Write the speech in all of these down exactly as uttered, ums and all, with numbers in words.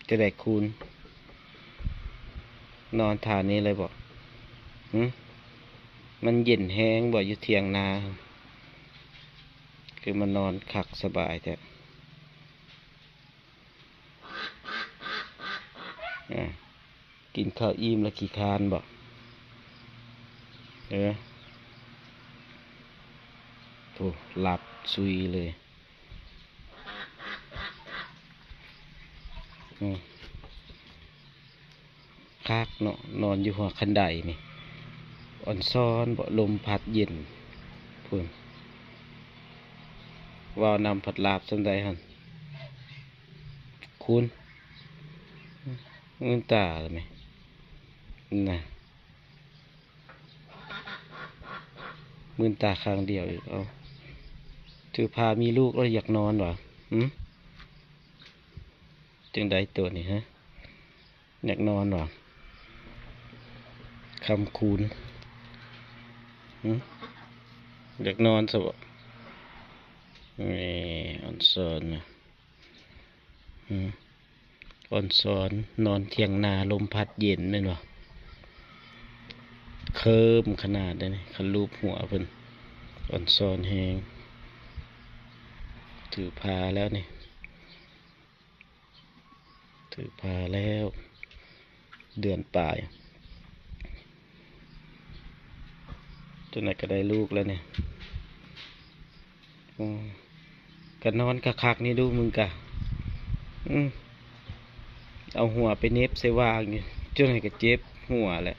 จะได้คูณ นอนท่านี้เลยบ่ หึ มันเย็นแฮงบ่ อยู่เถียงนา คือมานอนคักสบายแท้ อ่า กินข้าวอิ่มแล้วขี้คร้านบ่ เออ โอ้ หลับซุยเลย อืม คักเนาะ นอนอยู่หัวคันไดนี่ อ่อนซอนบ่ ลมพัดเย็น พุ้น เว้านำพัดหลับส่ำใดหั่น คูณ มื่นตาเลยไหม น่ะ มื่นตาข้างเดียวอีก เอ้า ถือพามีลูกแล้วอยากนอนหวา หึ จั่งใดตัวนี้ฮะ อยากนอนหวา คำคูณ หึ อยากนอนซะบ่ นี่ อ่อนซอนนะ หึ อ่อนซอน นอนเถียงนา ลมพัดเย็นแม่นบ่ เคิมขนาดใดนี่ คันลูบหัวเพิ่น อ่อนซอนแฮง ถือพาแล้วนี่ ถือพาแล้ว เดือนปลาย จั่งใดก็ได้ลูกแล้วนี่ อืม ก็นอนคักๆนี่ดูมึงกะ อืม เอาหัวไปเหน็บใส่วางอยู่ จั่งใดก็เจ็บหัวแหละ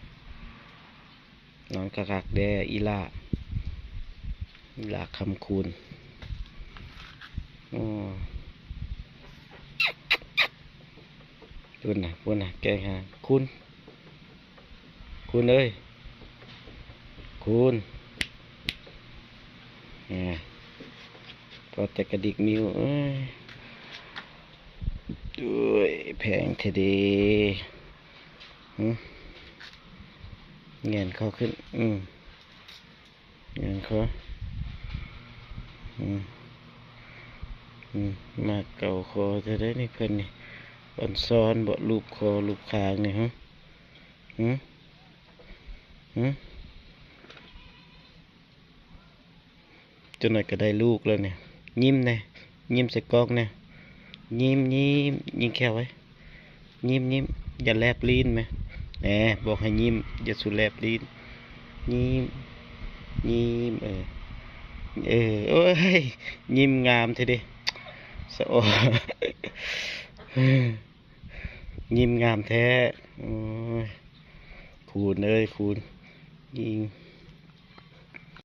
นอนคักๆแด่ อีหล่า อีหล่าคำคูณ โอ้ พุ้นน่ะ พุ้นน่ะ แกล้งหา คูณ คูณเอ้ย คูณ อ่า พอแต่กระดิกนิ้ว เอ้ย โอ้ย แพงแท้เด้ หึ แหงนคอขึ้น อืม แหงนคอ อืม อืม มาเกาคอจะได้นี่เพิ่นนี่ อ่อนซอนบ่ ลูบคอ ลูบคางนี่ หึ หึ หึ จั่งใดก็ได้ลูกแล้วเนี่ย ยิ้มแน่ ยิ้มใส่กล้องแน่ ยิ้ม ยิ้ม ยิงแข้วไว้ ยิ้ม ยิ้ม อย่าแลบลิ้นแหม แหม บอกให้ยิ้ม อย่าสู่แลบลิ้น ยิ้ม ยิ้ม เออ เออ โอ้ย ยิ้มงามแท้เด้ สะออน ยิ้มงามแท้ โอ้ย คูณเอ้ย คูณ ยิง